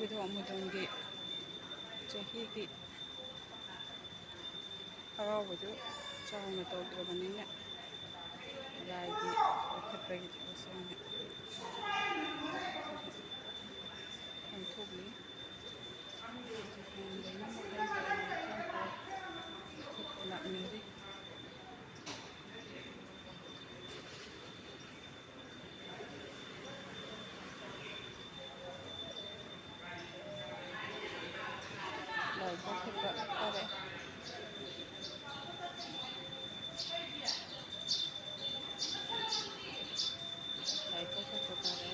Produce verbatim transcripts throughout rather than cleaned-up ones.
ꯑꯩꯈꯣꯏꯗꯣ ꯑꯃꯨꯗꯣꯟꯒꯤ ꯆꯍꯤꯒꯤ ꯍꯔꯥꯎꯕꯗꯨ ꯆꯥꯎꯅ ꯇꯧꯗ꯭ꯔꯕꯅꯤꯅ, ꯂꯥꯏꯒꯤ ꯀꯧꯈꯠꯄꯒꯤ ꯊꯕꯛꯁꯦ ꯑꯣꯏꯅ ꯄꯥꯡꯊꯣꯛꯂꯤ꯫ ꯂꯥꯏ ꯂꯣꯏꯅꯃꯛ ꯂꯥꯛꯅꯔꯤ꯫ ꯂꯥꯏ ꯀꯠꯈꯤꯕ ꯐꯔꯦ꯫ ꯂꯥꯏ ꯀꯠꯈꯤꯕ ꯐꯔꯦ꯫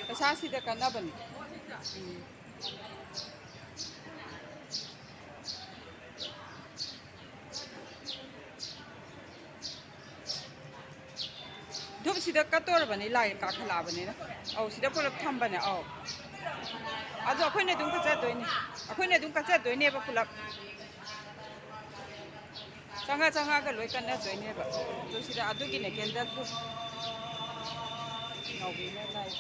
ꯄꯩꯁꯥꯁꯤꯗ ꯀꯥꯟꯅꯕꯅꯤ꯫ ꯎꯝ꯫ ꯙꯨꯞ ꯁꯤꯗ ꯀꯠꯇꯣꯔꯕꯅꯤ, ꯂꯥꯏ ꯀꯥꯈꯠꯂꯛꯑꯕꯅꯤꯅ꯫ ꯑꯧ, ꯁꯤꯗ ꯄꯨꯂꯞ ꯊꯝꯕꯅꯦ꯫ ꯑꯧ꯫ ꯑꯗꯣ ꯑꯩꯈꯣꯏꯅ ꯑꯗꯨꯝ ꯀꯠꯆꯗꯣꯏꯅꯦ꯫ ꯑꯩꯈꯣꯏꯅ ꯑꯗꯨꯝ ꯀꯠꯆꯗꯣꯏꯅꯦꯕ ꯄꯨꯂꯞ꯫ ꯆꯪꯉ ꯆꯪꯉꯒ ꯂꯣꯏ ꯀꯠꯅꯗꯣꯏꯅꯦꯕ꯫ ꯑꯗꯨ ꯁꯤꯗ ꯑꯗꯨꯒꯤꯅꯦ candle ꯊꯨꯝ꯫ ꯅꯥꯎꯕꯤꯅ ꯂꯥꯏ꯫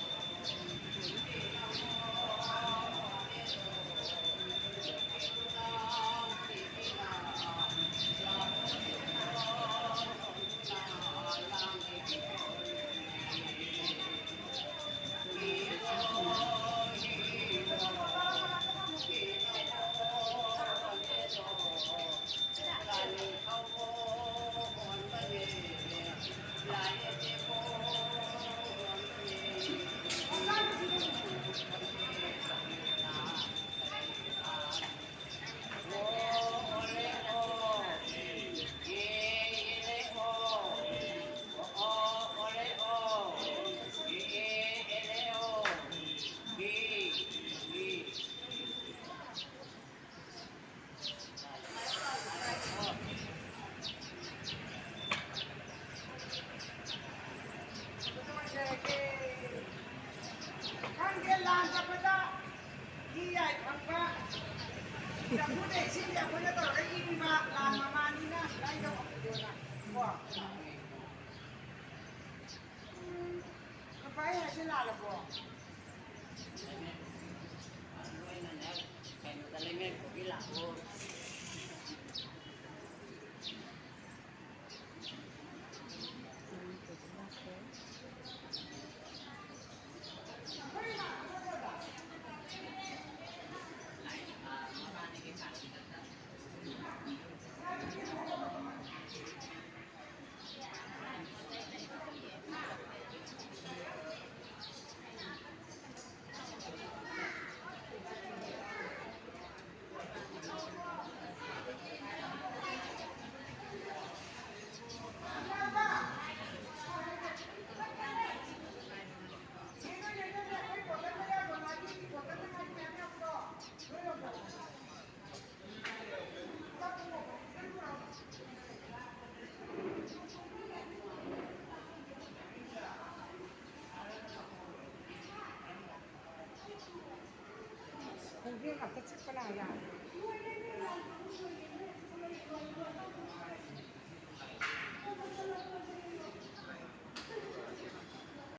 ꯕꯦꯛ ꯉꯥꯛꯇ ꯆꯤꯛꯄꯅ ꯌꯥꯗ꯭ꯔꯦ꯫